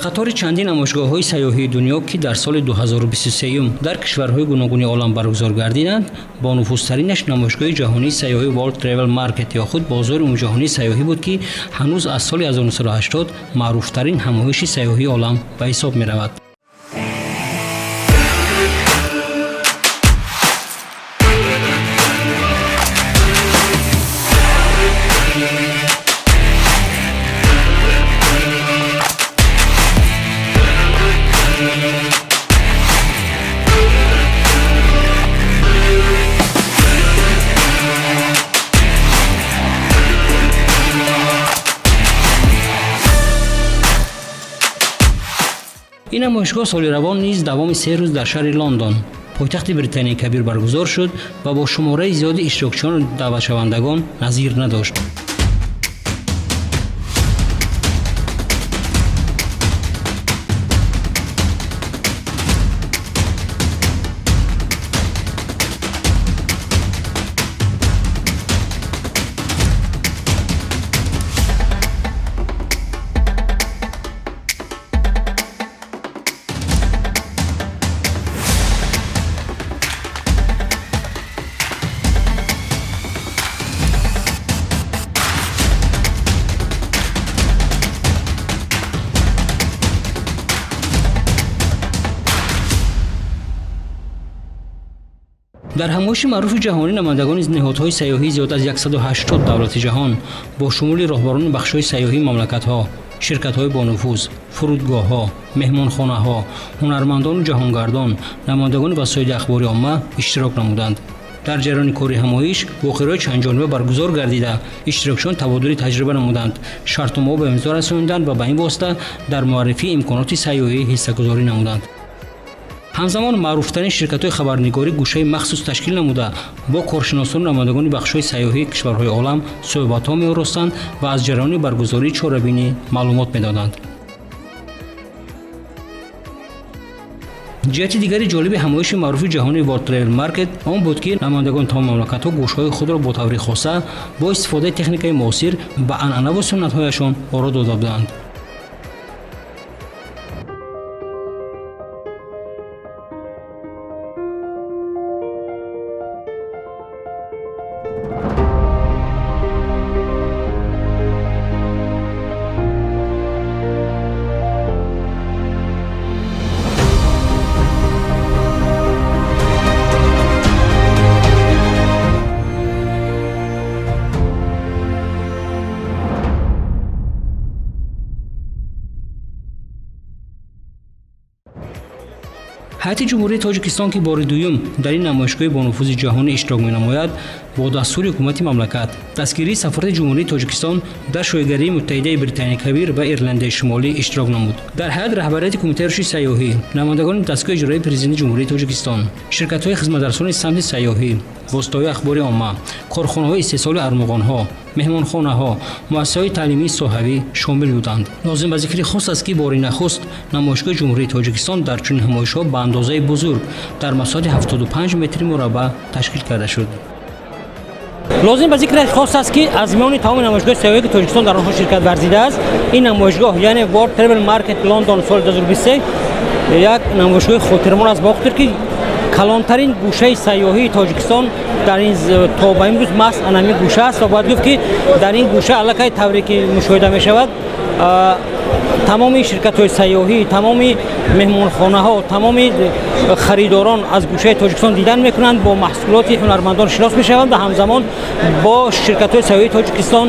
Қатори чандин намоишгоҳҳои сайёҳии дунё, ки дар соли 2023 дар кишварҳои гуногуни олам баргузор гардиданд, бонуфузтаринаш намоишгоҳи ҷаҳонии сайёҳӣ World Travel Market ё худ бозори умумиҷаҳонии сайёҳӣ буд, ки ҳанӯз аз соли 1980 маъруфтарин ҳамоиши сайёҳии олам ба ҳисоб меравад. Ин намоишгоҳ соли равон низ давоми 3 рӯз дар шаҳри Лондон, пойтахти Британияи Кабир, баргузор шуд ва бо шумораи зиёди иштирокчиёну даъватшавандагон назир надошт. Дар ҳамоиши маъруфи ҷаҳонӣ намояндагони ниҳодҳои сайёҳии зиёд аз 180 давлати ҷаҳон бо шумули роҳбарони бахшҳои сайёҳии мамлакатҳо, ширкатҳои бонуфуз, фурудгоҳҳо, меҳмонхонаҳо, ҳунармандону ҷаҳонгардон, намояндагони васоили ахбори омма иштирок намуданд. Дар ҷараёни кори ҳамоиш вохӯриҳои чандҷониба баргузор гардида, иштирокчиён табодули таҷриба намуданд, шартномаҳо ба имзо расониданд ва ба ин восита дар муаррифии имконоти сайёҳӣ ҳиссагузорӣ намуданд. Ҳамзамон маъруфтарин ширкатҳои хабарнигорӣ гӯшаи махсус ташкил намуда, бо коршиносону намояндагони бахшҳои сайёҳии кишварҳои олам суҳбатҳо меоростанд ва аз ҷараёни баргузории чорабинӣ маълумот медоданд. Ҷиҳати дигари ҷолиби ҳамоиши маъруфи ҷаҳонии World Travel Market он буд, ки намояндагони тамоми мамлакатҳо гӯшҳои худро бо таври хоса бо истифодаи техникаи муосир ба анъанаву суннатҳояшон оро дода буданд. Ҳайати Ҷумҳурии Тоҷикистон, ки бори дуюм дар ин намоишгоҳи бонуфузи ҷаҳонӣ иштирок менамояд, бо дастури ҳукумати мамлакат, дастгирии сафорати Ҷумҳурии Тоҷикистон дар Шоҳигарии Муттаҳидаи Британияи Кабир ва Ирландияи Шимолӣ иштирок намуд. Дар ҳайат раҳбарияти Кумитаи рушди сайёҳӣ, намояндагони дастгоҳи иҷроии Президенти Ҷумҳурии Тоҷикистон, ширкатҳои хизматрасони самти сайёҳӣ, воситаҳои ахбори омма, корхонаҳои истеҳсоли армуғонҳо, меҳмонхонаҳо, муассисаҳои таълимии соҳавӣ шомил буданд. Лозим ба зикри хос аст, ки бори нахуст намоишгоҳи Ҷумҳурии Тоҷикистон дар чунин ҳамоишҳо ба андозаи бузург дар масоҳати 75 метри мураббаъ ташкил карда шуд. Лозим ба зикри хос аст, ки аз миёни тамоми намоишгоҳи сайёҳӣ, ки Тоҷикистон дар онҳо ширкат варзидааст, ин намоишгоҳ, яъне World Travel Market London соли 2023, як намоишгоҳи хотирмон аст, ба хотир ки калонтарин гӯшаи сайёҳии Тоҷикистон дар ин то ба имрӯз маҳз анамин гӯша аст. Ва бояд гуфт, ки дар ин гӯша аллакай тавре ки мушоҳида мешавад, тамоми ширкатҳои сайёҳӣ, тамоми меҳмонхонаҳо, тамоми харидорон аз гӯшаи Тоҷикистон дидан мекунанд, бо маҳсулоти ҳунармандон шинос мешаванд ва ҳамзамон бо ширкатҳои сайёҳии Тоҷикистон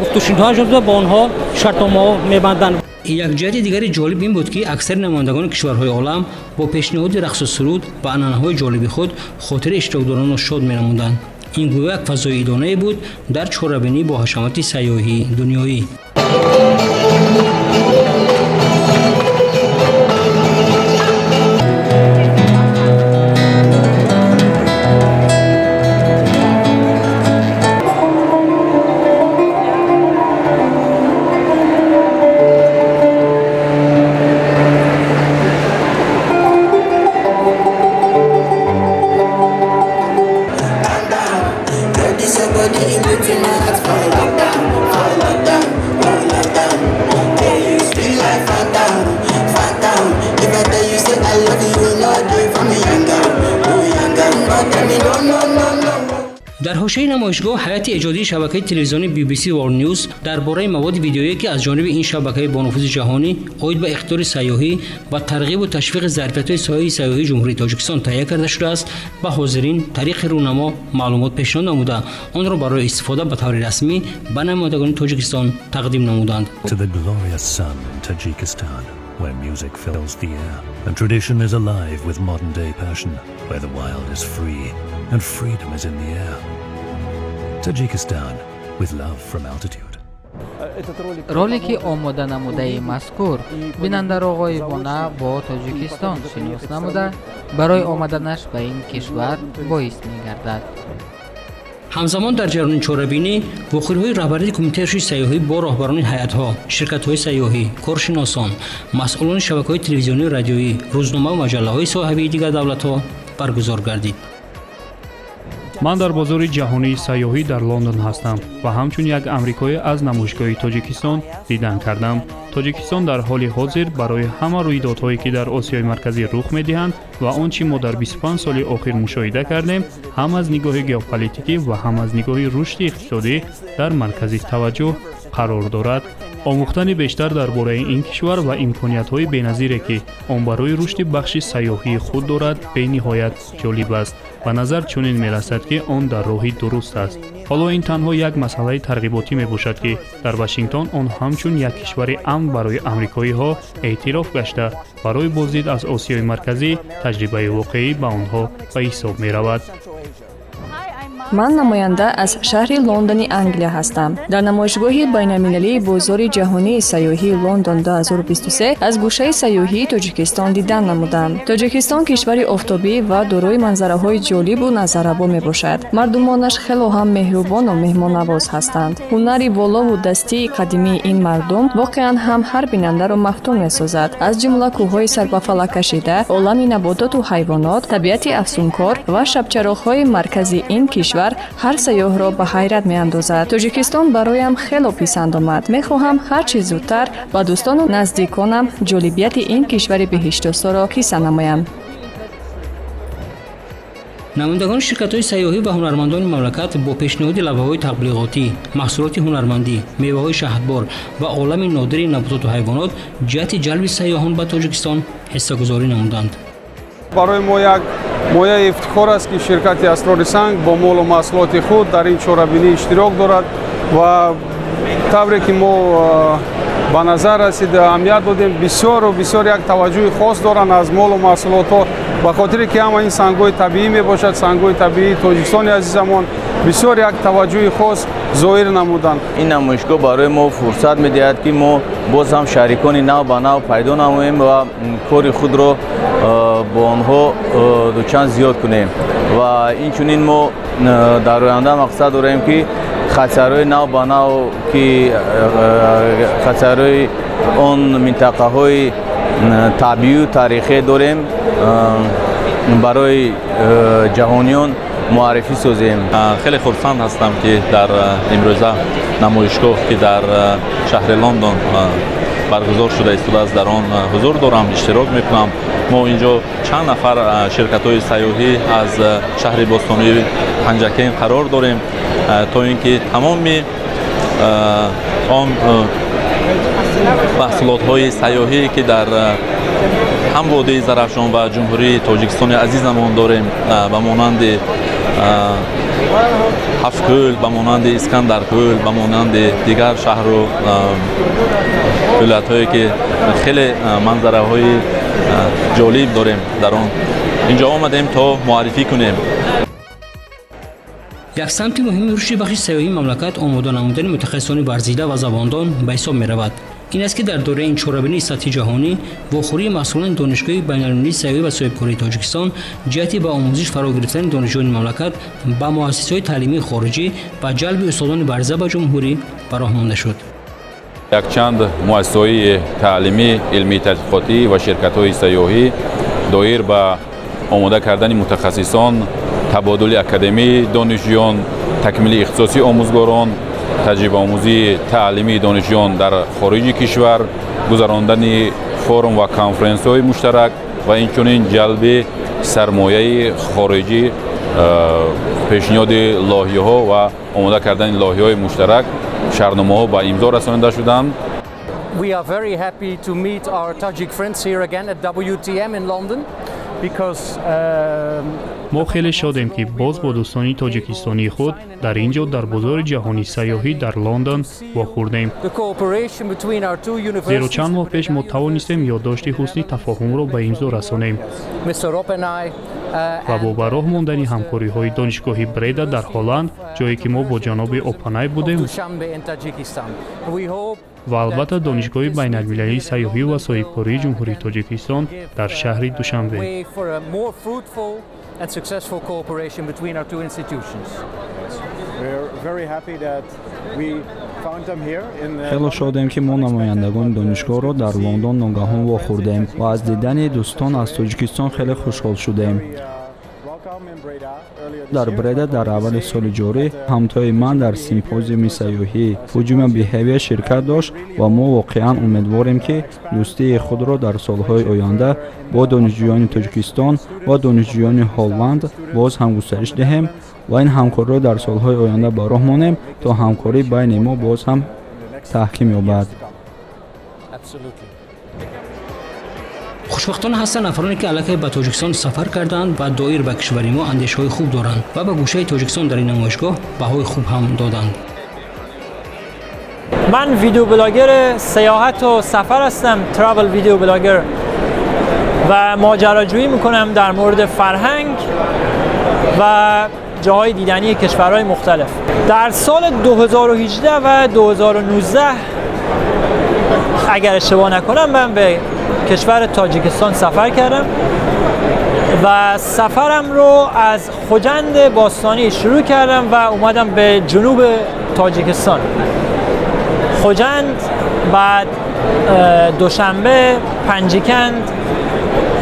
гуфтушунидҳо анҷом дода, бо онҳо шартномаҳо мебанданд. Як ҷиҳати дигари ҷолиб ин буд, ки аксари намояндагони кишварҳои олам бо пешниҳоди рақсу суруд ва анъанаҳои ҷолиби худ хотири иштирокдоронро шод менамуданд. Ин гӯё як фазои идонае буд дар чорабинӣ бо ҳашамати сайёҳии дунёӣ. This your body, put in my heart for lockdown, for lockdown, oh lockdown. Yeah, you sweet Me no dey for me yanga, oh yanga. No tell me no no no no. Дар ҳошияи намоишгоҳ ҳайати эҷодии шабакаи телевизионии BBC World News дар бораи маводи видеоие, ки аз ҷониби ин шабакаи бонуфузи ҷаҳонӣ оид ба иқтидори сайёҳӣ ва тарғибу ташвиқи зарфиятҳои соҳаи сайёҳии Ҷумҳурии Тоҷикистон таҳия карда шудааст, ба ҳозирин тариқи рӯнамо маълумот пешниҳод намуда, онро барои истифода ба таври расмӣ ба намояндагони Тоҷикистон тақдим намуданд. To the glorious sun in Tajikistan, where music fills the air and tradition is alive with modern day passion, where the wild is free and freedom is in the air. Tajikistan, with love from altitude. Ролики омоданамудаи мазкур бинандаро ғоибона бо Тоҷикистон шинос намуда, барои омаданаш ба ин кишвар боис мегардад. Ҳамзамон дар ҷараёни чорабинӣ вохӯриҳои раҳбарияти Кумитаи рушди сайёҳӣ бо роҳбарони ҳайатҳо, ширкатҳои сайёҳӣ, коршиносон, масъулони шабакаҳои телевизионию радиоӣ, рӯзномаву маҷаллаҳои соҳавии дигар давлатҳо баргузор гардид. Ман дар бозори ҷаҳонии сайёҳӣ дар Лондон ҳастам ва ҳамчун як амрикоӣ аз намоишгоҳи Тоҷикистон дидан кардам. Тоҷикистон дар ҳоли ҳозир барои ҳама рӯйдодҳое, ки дар Осиёи Марказӣ рух медиҳанд, ва он чӣ мо дар 25 соли охир мушоҳида кардем, ҳам аз нигоҳи геополитикӣ ва ҳам аз нигоҳи рушди иқтисодӣ дар маркази таваҷҷӯҳ қарор дорад. Омӯхтани бештар дар бораи ин кишвар ва имкониятҳои беназире, ки он барои рушди бахши сайёҳии худ дорад, бениҳоят ҷолиб аст. Ба назар чунин мерасад, ки он дар роҳи дуруст аст. Ҳоло ин танҳо як масъалаи тарғиботӣ мебошад, ки дар Вашингтон он ҳамчун як кишвари амн барои амрикоиҳо эътироф гашта, барои боздид аз Осиёи Марказӣ таҷрибаи воқеӣ ба онҳо ба ҳисоб меравад. Ман намоянда аз шаҳри Лондони Англия ҳастам. Дар намоишгоҳи байналмилалии бозори ҷаҳонии сайёҳии Лондон 2023 аз гӯшаи сайёҳии Тоҷикистон дидан намудам. Тоҷикистон кишвари офтобӣ ва дорои манзараҳои ҷолибу назаррабо мебошад. Мардумонаш хело ҳам меҳрубону меҳмоннавоз ҳастанд. Ҳунари болову дастии қадимии ин мардум воқеан ҳам ҳар бинандаро мафтун месозад. Аз ҷумла кӯҳҳои сарбафалак кашида, олами набототу ҳайвонот, табиати афсункор ва шабчароғҳои маркази ин кишвар ҳар сайёҳро ба ҳайрат меандозад. Тоҷикистон бароям хело писанд омад. Мехоҳам ҳар чӣ зудтар ба дӯстону наздиконам ҷолибияти ин кишвари беҳиштосоро қисса намоям. Намояндагони ширкатҳои сайёҳӣ ва ҳунармандони мамлакат бо пешниҳоди лавҳаҳои таблиғотӣ, маҳсулоти ҳунармандӣ, меваҳои шаҳдбор ва олами нодири набототу ҳайвонот ҷиҳати ҷалби сайёҳон ба Тоҷикистон ҳиссагузорӣ намуданд. Барои мо як мояи ифтихор аст, ки ширкати Асрори санг бо молу маҳсулоти худ дар ин чорабинӣ иштирок дорад ва тавре ки мо ба назар расид, аҳамият додем, бисёру бисёр як таваҷҷӯҳи хос доранд аз молу маҳсулотҳо, ба хотире ки ҳама ин сангҳои табиӣ мебошад, сангҳои табиии Тоҷикистони азизамон, бисёр як таваҷҷӯҳи хос зоҳир намуданд. Ин намоишгоҳ барои мо фурсат медиҳад, ки мо боз ҳам шарикони нав ба нав пайдо намоем ва кори худро бо онҳо дучанд зиёд кунем. Ва инчунин мо дар оянда мақсад дорем, ки хатсайрҳои нав ба нав, ки хатсайрҳои он минтақаҳои табиию таърихӣ дорем, барои ҷаҳониён муаррифӣ созем. Хеле хурсанд ҳастам, ки дар имрӯза намоишгоҳ, ки дар шаҳри Лондон баргузор шуда истодааст, дар он ҳузур дорам, иштирок мекунам. Мо инҷо чанд нафар ширкатҳои сайёҳӣ аз шаҳри бостонии Панҷакент қарор дорем, то ин ки тамоми он маҳсулотҳои сайёҳӣ, ки дар ҳам водии Зарафшон ва Ҷумҳурии Тоҷикистони азизамон дорем, ба монанди Ҳафткӯл, ба монанди Искандаркӯл, ба монанди дигар шаҳру вилоятҳое, ки хеле манзараҳои ҷолиб дорем, дар он инҷо омадем, то муаррифӣ кунем. Як самти муҳими рушди бахши сайёҳии мамлакат омода намудани мутахассисони варзида ва забондон ба ҳисоб меравад. Ин аст, ки дар доираи ин чорабинии сатҳи ҷаҳонӣ вохӯрии масъулони Донишгоҳи байналмилалии сайёҳӣ ва соҳибкории Тоҷикистон ҷиҳати ба омӯзиш фаро гирифтани донишҷӯёни мамлакат ба муассисаҳои таълимии хориҷӣ ва ҷалби устодони варзида ба ҷумҳурӣ ба роҳ монда шуд. Якчанд муассисаҳои таълимӣ, илмии тадқиқотӣ ва ширкатҳои сайёҳӣ доир ба омода кардани мутахассисон, табодули академии донишҷӯён, такмили ихтисоси омӯзгорон, таҷрибаомӯзии таълимии донишҷӯён дар хориҷи кишвар, гузарондани форум ва конференсияҳои муштарак. Ва инчунин ҷалби сармояи хориҷӣ, пешниҳоди лоиҳаҳо ва омода кардани лоиҳаҳои муштарак шартномаҳо ба имзо расонида шуданд. We are very happy to meet our Tajik friends here again at WTM in London because Мо хеле шодем, ки боз бо дӯстони тоҷикистонии худ дар ин ҷо, дар бозори ҷаҳонии сайёҳӣ дар Лондон вохӯрдем, зеро чанд моҳ пеш мо тавонистем ёддошти ҳусни тафоҳумро ба имзо расонем ва бо ба роҳ мондани ҳамкориҳои Донишгоҳи Бреда дар Ҳолланд, ҷое ки мо бо ҷаноби Опанай будем, ва албатта Донишгоҳи байналмилалии сайёҳӣ ва соҳибкории Ҷумҳурии Тоҷикистон дар шаҳри Душанбе. And successful cooperation between our two institutions. Хело шодем, ки мо намояндагони донишгоҳро дар Лондон ногаҳон вохӯрдем ва аз дидани дӯстон аз Тоҷикистон хеле хушҳол шудем. Дар Бреда дар аввали соли ҷорӣ ҳамтои ман дар симпозиуми сайёҳии Human Behavior ширкат дошт ва мо воқеан умедворем, ки дӯстии худро дар солҳои оянда бо донишҷӯёни Тоҷикистон ва донишҷӯёни Ҳолланд боз ҳам густариш диҳем ва ин ҳамкориро дар солҳои оянда ба роҳ монем, то ҳамкорӣ байни мо боз ҳам таҳким ёбад. Хушбахтона, ҳастанд нафароне, ки аллакай ба Тоҷикистон сафар карданд ва доир ба кишвари мо андешаҳои хуб доранд ва ба гӯшаи Тоҷикистон дар ин намоишгоҳ баҳои хуб ҳам доданд. من video blogger سیاحت و سفر هستم، travel video blogger، و ماجراجویی میکنم در مورد فرهنگ و جاهای دیدنی کشورهای مختلف. در سال 2018 و 2019 اگر اشتباه نکنم من به کشور تاجیکستان سفر کردم و سفرم رو از خجند باستانی شروع کردم و اومدم به جنوب تاجیکستان، خجند، بعد دوشنبه، پنجیکند،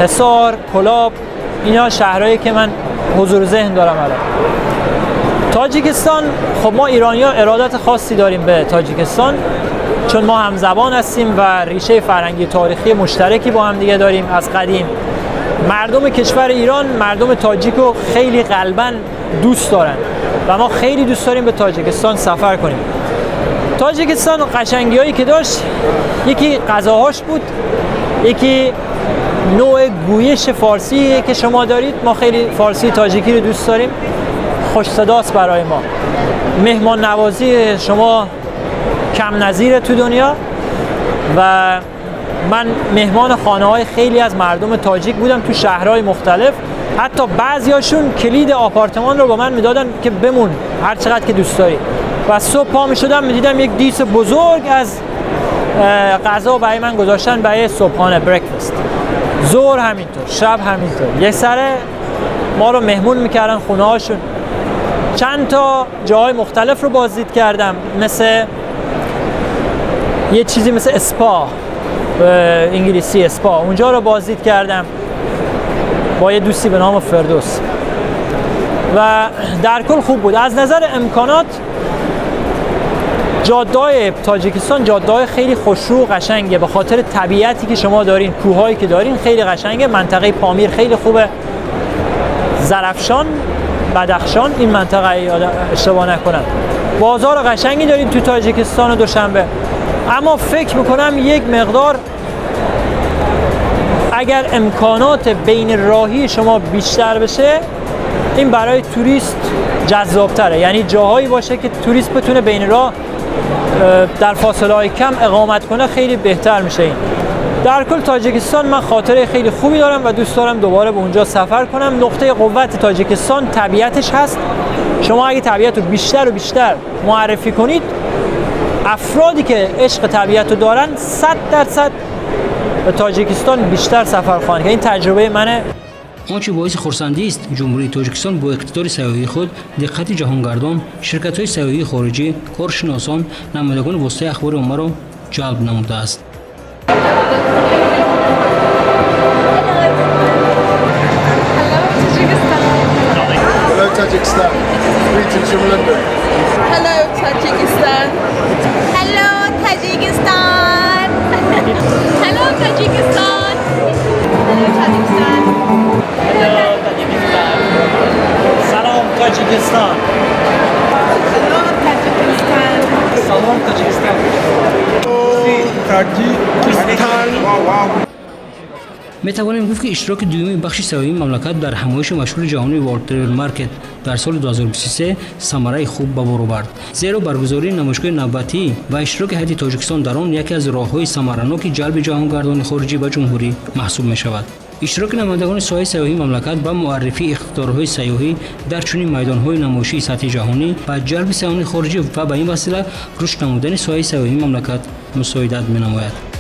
حصار، کلاب. اینا شهرهایی که من حضور ذهن دارم الان. تاجیکستان، خب ما ایرانی ها ارادت خاصی داریم به تاجیکستان، چون ما هم زبان هستیم و ریشه فرهنگی تاریخی مشترکی با هم دیگه داریم از قدیم. مردم کشور ایران مردم تاجیک رو خیلی قلبا دوست دارن و ما خیلی دوست داریم به تاجیکستان سفر کنیم. تاجیکستان قشنگی هایی که داشت، یکی غذاهاش بود، یکی نوع گویش فارسی که شما دارید. ما خیلی فارسی تاجیکی رو دوست داریم، خوش صداست برای ما. مهمان نوازی شما کم نظیره تو دنیا و من مهمان خانه های خیلی از مردم تاجیک بودم تو شهرهای مختلف. حتی بعضیاشون کلید آپارتمان رو با من میدادن که بمون هر چقدر که دوست داری، و صبح پا میشدم میدیدم یک دیس بزرگ از غذا برای من گذاشتن برای صبحانه، breakfast. ظهر همینطور، شب همینطور. یه سره ما رو مهمون میکردن خونه هاشون. چند تا جاهای مختلف رو بازدید کردم، مثل یه چیزی مثل اسپا، انگلیسی اسپا، اونجا رو بازدید کردم با یه دوستی به نام فردوس و در کل خوب بود. از نظر امکانات جاده‌های تاجیکستان جاده‌های خیلی خوشرو و قشنگه، به خاطر طبیعتی که شما دارین، کوه‌هایی که دارین خیلی قشنگه. منطقه پامیر خیلی خوبه، زرفشان، بدخشان، این منطقه اشتباه نکنم. بازار قشنگی دارین تو تاجیکستان و دوشنبه. اما فکر میکنم یک مقدار اگر امکانات بین راهی شما بیشتر بشه، این برای توریست جذابتره. یعنی جاهایی باشه که توریست بتونه بین راه در فاصله های کم اقامت کنه، خیلی بهتر میشه این. در کل تاجیکستان من خاطره خیلی خوبی دارم و دوست دارم دوباره به اونجا سفر کنم. نقطه قوت تاجیکستان طبیعتش هست. شما اگه طبیعت رو بیشتر و بیشتر معرفی کنید، افرادی که عشق طبیعت رو دارن 100% به تاجیکستان بیشتر سفر خواهند. این تجربه منه. Он чӣ боиси хурсандист, Ҷумҳурии Тоҷикистон бо иқтидори сайёҳии худ диққати ҷаҳонгардон, ширкатҳои сайёҳии хориҷӣ, коршиносон, намояндагони воситаи ахбори оммаро ҷалб намудааст. Hello Tajikistan. Greetings from London. Hello Tajikistan. Hello Tajikistan. Hello Tajikistan. Hello Tajikistan. Tajikistan. Hello, Tajikistan. Салом, Тоҷикистон. Tajikistan. Метавонем гуфт, ки иштироки дуюми бахши сайёҳии мамлакат дар ҳамоиши машҳури ҷаҳонии World Travel Market дар соли 2023 самараи хуб ба бор овард, зеро баргузории намоишгоҳи навбатӣ ва иштироки ҳайати Тоҷикистон дар он яке аз роҳҳои самараноки ҷалби ҷаҳонгардони хориҷӣ ба ҷумҳурӣ маҳсуб мешавад. Иштироки намояндагони соҳаи сайёҳии мамлакат ба муаррифии иқтидорҳои сайёҳӣ дар чунин майдонҳои намоишии сатҳи ҷаҳонӣ, ба ҷалби сайёҳони хориҷӣ ва ба ин васила рушд намудани соҳаи сайёҳии мамлакат мусоидат менамояд.